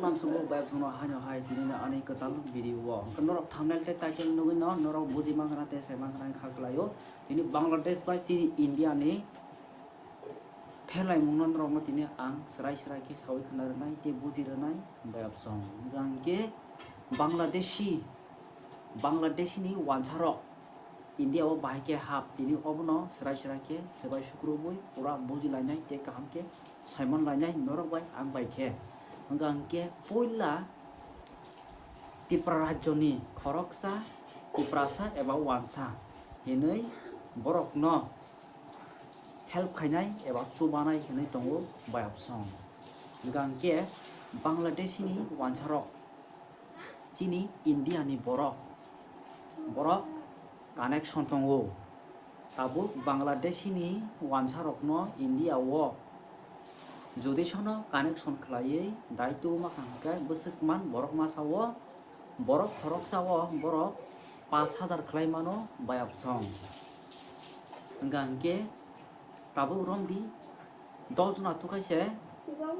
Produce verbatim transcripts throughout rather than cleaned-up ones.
Namsukgo bayapsongno haino hai tini ani kwtal video o. Hwnkhe norok thumbnail tei title nugwi no norok buji mankha tei sai mankha kha kwlaio. Tini Bangladesh bai chini India ni pherlaimungno norokno tini ang swrai swrai khe sawi khna rwnai tei buji rwnai bayapsong. Hwnkhe Bangladeshi, Bangladeshi ni wansarok India o bahai khe hap, tini obono swrai swrai khe swbai sukrubwi pura buji lainai tei kaham khe saimon lainai norok bai ang bai khe. Hwnkha hwnkhe puila Tipra rajyoni khoroksa Tiprasa eba wansa hinwi borokno help khainai eba chubanai hinwi tongo bayapsong. Hwnkha hwnkhe Bangladeshini wansarok chini India ni borok, borok connection tongo. Tabuk Bangladeshi ni wansarokno India o jodi sono connection khlaiwi daitwma kaham khe bwswk man borok masa o borok khoroksa o borok pash hajar khlai mano bayapsong. Hwnkha hwnkhe tabuk romdi dos jona tukaise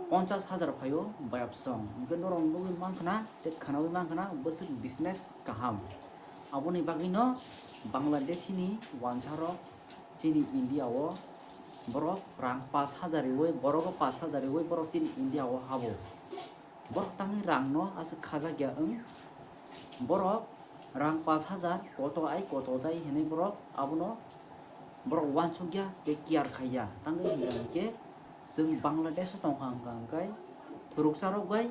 ponchas hajar phaio bayapsong. Hwnkhe norok nugwi mankhna tei khnawi mankhna bwswk business kaham. Aboni bagwino Bangladeshi ni wansarok chini India o borok rang pash hajar riwi, borogo pash hajar riwi borok chini India o habo. Borok tangwi rangno aswk khajakya wng. Borok rang pash hajar koto ai koto dai hinwi borok abono borok uansukya tei care khaiya. Tangwi hwnkha hwnkhe chwng Bangladesh o tongkha hwnkha hwnkhe thwrwksa rok bai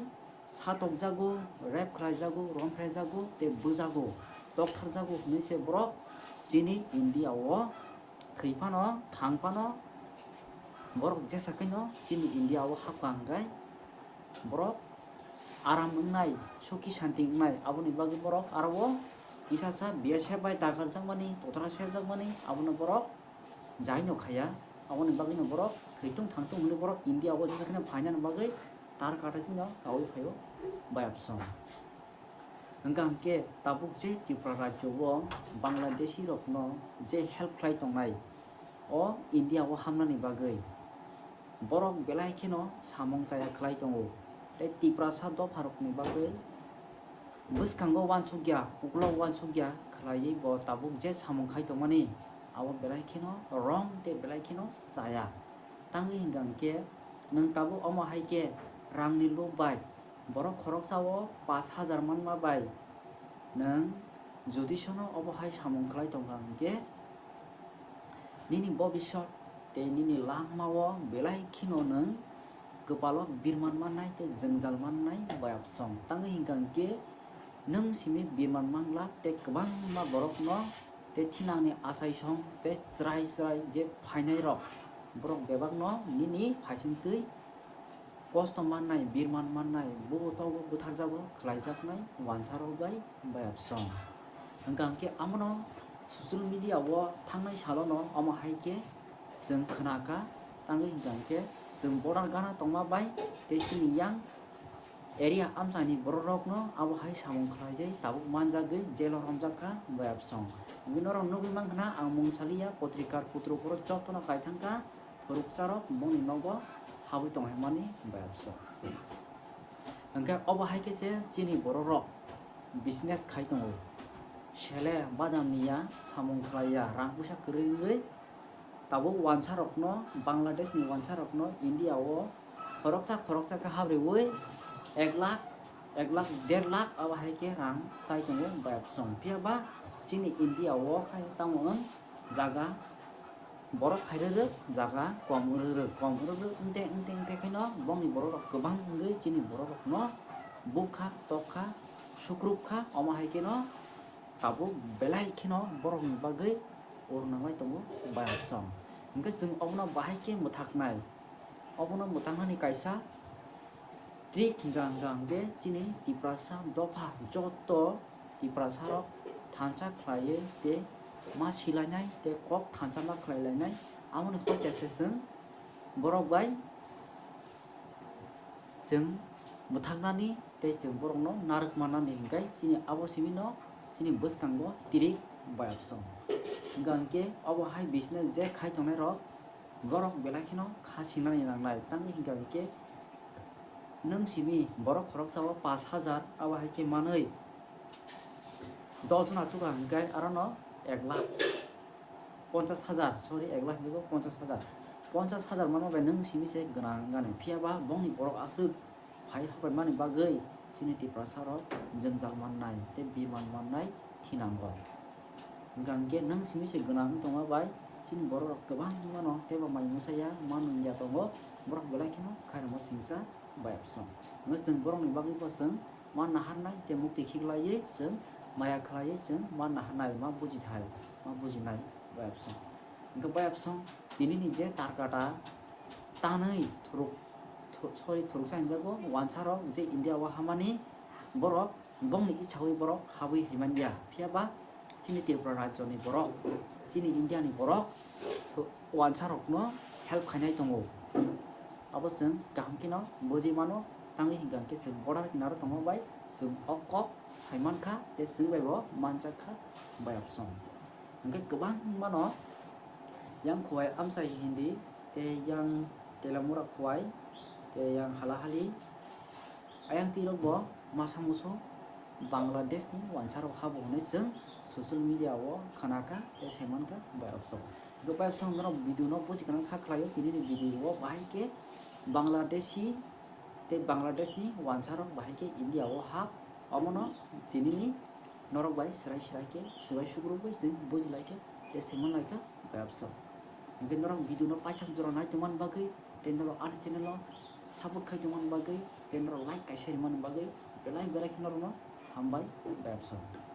satokjago, rape khlaijago, romphaijago tei bwjago, toktharjago hinwi se borok chini India o thwi phano thang phano borok jesa khe no chini India o hapkha hwnkhe borok aram wngnai, suki santi wngnai, aboni bagwi borok aro o kisa sa B S F bai dagarjakmani, totra serjakmani, abono borok jai no khaya. Aboni bagwi no borok thwitung thangtung hwnwi borok India o jesa khe no phainani bagwi tar katai no kaui phaio bayapsong. Hwnkha hwnkhe tabuk je Tripura rajyo o Bangladeshi rokno je help khlai tongnai o India o hamnani bagwi borok belai kheno samung chaya khlai tongo. Tei Tiprasa dopha rokni bagwi bwskango uansukya, ukulok uansukya khlaiwi bo tabuk je samung khai tongmani abo belai kheno wrong tei belai kheno chaya. Tangwi hwnkha hwnkhe nwng tabuk omo hai khe rangni lob bai borok khoroksa o pash hajar manma bai nwng jodi sono obo hai samung khlai tongkha hwnkhe nini bobisot tei nini langma o belai kheno nwng kwpalo birman mannai tei jwngjal mannai bayapsong. Tangwi hwnkha hwnkhe nwng simi birman manglak tei kwbangma borokno tei thinangni achaisong tei chwrai chwrai je phainairok borok bebakno nini phaisingtwi kosto mannai, birman mannai, bubo togo butharjago khlaijaknai wansarok bai bayapsong. Hwnkha hwnkhe amono social media o thangnai salono omo hai khe chwng khna kha, tangwi hwnkha hwnkhe chwng border gana tongma bai tei chini yang area amchaini bororokno abo hai samung khlaijai tabuk manjagwi jail o romjak kha bayapsong. Hwnkhe norok nugwi mankha na ang mung saliya, potrikar putro phoro jotono kaithang kha, thwrwkcharok bongni nogo habwi tongmani bayapsong. Hwnkhe obo hai khe se chini bororok business khai tongo. Sele badam niya, samung khlaiya, rang puisa kwrwi wngwi tabuk wansarokno, Bangladeshni wansarokno India o khoroksa khoroksa khe habriwi ek lakh, ek lakh, der lakh abo hai khe rang chai tongo bayapsong. Phiya ba chini India o khai tamo wng jaga borok khairwrwk jaga kom rwrwk, kom rwrwk wngte wngte wngte khaino bongni bororok kwbang wngwi chini bororokno bukha, tokha, sukrupkha, omo hai kheno tabuk belai kheno borokni bagwi ur nanglai tongo bayapsong. Hwnkhe chwng obono bahai khe mwthaknai. Obono mwthaknani kaisa trick hwnkha hwnkha hwnkhe chini Tiprasa dopha joto Tiprasarok thansa khlaiwi tei ma silainai tei kok thansa ma khlai lainai. Aboni hoi khe se chwng borok bai chwng mwthaknani tei chwng borokno narwk mannani hwnkhe chini abo simino chini bwskango trick bayapsong. Hwnkha hwnkhe obo hai business je khai tongnairok borok belai kheno kha sinani nangnai, tangwi hwnkha hwnkhe Nwng simi borok khoroksa o pash hajar, abo hai khe manwi dos jona tuka hwnkhe arono ek lakh ponchash hajar, sorry, ek lakh hwnkhe ponchash hajar. Ponchash hajar manma bai nwng simi se gwnang gani, phiya ba bongni borok aswk phai habaimani bagwi chini Tiprasa rok jwngjal mannai tei biman mannai thinango. Hwnkhe nwng simi se gwnang wng tongma bai chini borok rok kwbangmano teibo mai mwsaya man wngya tongo, borok belai kheno khairokma singsa bai absong. Hwnkhe chwng borokni bagwi bo chwng ma naharnai tei mukti khiklaiwi chwng maya khlaiwi chwng ma naharnai, ma bujithai, ma bujinai bai absong. Hwnkhe bai absong tinini je tarkata tanwi thuruk, thu-, sorry, thuruksa hinjago, wansarok je India o hamani borok bongni ichawi borok habwi haiman ya, phiya ba chini Tripura rajyoni borok, chini India ni borok wansarokno help khainai tongo. Abo chwng kaham kheno bujui mano, tangwi hwnkha hwnkhe chwng border kinaro tongma bai chwng o kok sai mankha tei chwng bai bo manchak kha bai absong. Hwnkhe kwbangmano yang khuwai amchai Hindi tei yang telamura khuwai tei yang halahali ayang twi rok bo masa musu Bangladesh ni wansarok habo hwnwi chwng social media o khana kha tei sai mankha bai absong. Hwnkhe bai absong norok video no buji gwnang kha khlaio, tini ni video o bahai khe Bangladeshi tei Bangladesh ni wansarok bahai khe India o hap, omono tini ni norok bai swrai swrai khe swbai sukrubwi chwng buji lai khe tei sai man lai kha bai absong. Hwnkhe norok video no paithak jora nai tongmani bagwi tei norok ani channel no support khai tongmani bagwi tei norok like kaisa rimani bagwi belai belai khe norokno hambai bai absong.